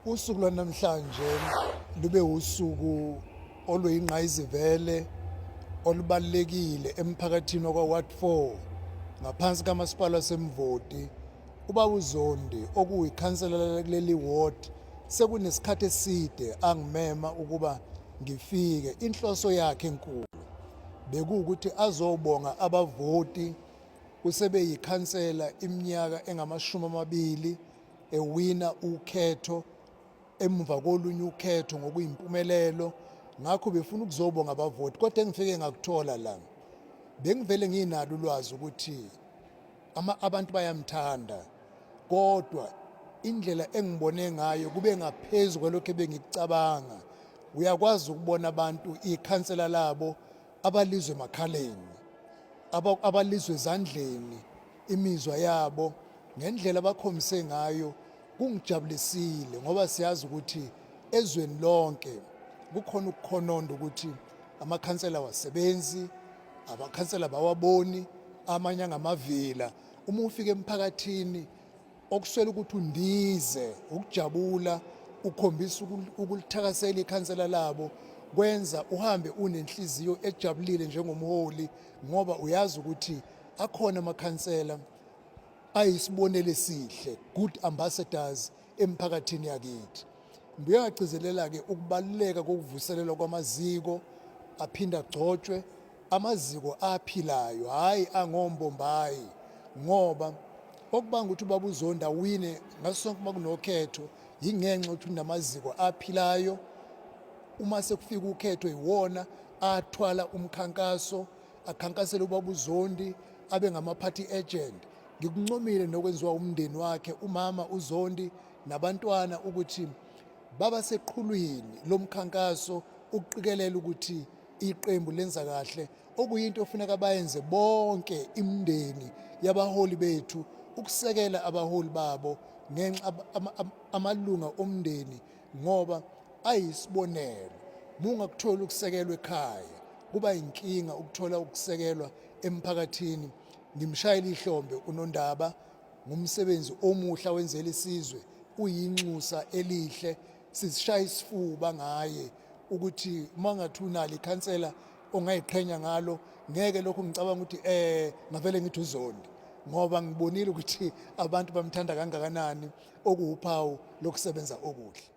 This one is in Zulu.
Usuku lwanamhlanje lube usuku oluyingqayizivele olubalulekile emphakathini wakwa-Ward 4 ngaphansi kamasipala waseMvoti. Ubaba uZondi okuyikhansela kuleli ward sekunesikhathi eside angimema ukuba ngifike. Inhloso yakhe enkulu bekuwukuthi azobonga abavoti. Usebeyikhansela iminyaka engamashumi 20 ewina ukhetho emuva kolunye ukhetho ngokuyimpumelelo, ngakho befuna ukuzobonga abavoti. Kodwa engifike ngakuthola la, bengivele nginalo ulwazi ukuthi abantu bayamthanda, kodwa indlela engibone ngayo kube ngaphezu kwalokho ebengikucabanga. Uyakwazi ukubona abantu ikhansela labo abalizwe emakhaleni, abalizwe ezandleni, imizwa yabo ngendlela abakhombise ngayo kungijabulisile, ngoba siyazi ukuthi ezweni lonke kukhona ukukhononda ukuthi amakhansela awasebenzi, amakhansela bawaboni, amanye angamavila. Uma ufika emphakathini okuswela ukuthi undize ukujabula, ukhombisa ukulithakasela ikhansela labo, kwenza uhambe unenhliziyo ejabulile njengomholi, ngoba uyazi ukuthi akhona amakhansela ayisibonelo esihle, good ambassadors emphakathini yakithi. Ngibuye ngagcizelela-ke ukubaluleka kokuvuselelwa kwamaziko aphinde agcotshwe, amaziko aphilayo, hhayi angombombayi, ngoba okubanga ukuthi ubaba uZondi awine ngaso sonke uma kunokhetho yingenxa yokuthi unamaziko aphilayo. Uma sekufika ukhetho iwona athwala umkhankaso, akhankasele ubaba uZondi, abe ngama-party agent. Ngikuncomile nokwenziwa umndeni wakhe, umama uZondi nabantwana, ukuthi baba seqhulwini lomkhankaso ukuqikelela ukuthi iqembu lenza kahle, okuyinto ofuneka bayenze bonke imindeni yabaholi bethu, ukusekela abaholi babo ngenxa amalunga omndeni, ngoba ayisibonelo. Mungakuthola ukusekelwa ekhaya, kuba inkinga ukuthola ukusekelwa emphakathini. Ngimshayela ihlombe uNondaba ngumsebenzi omuhle awenzela isizwe, uyinxusa elihle, sizishaya isifuba ngaye ukuthi uma ngathi unalo ikhansela ongayiqhenya ngalo. Ngeke lokhu ngicabanga ukuthi ngavele ngithi uZondi, ngoba ngibonile ukuthi abantu bamthanda kangakanani, okuwuphawu lokusebenza okuhle.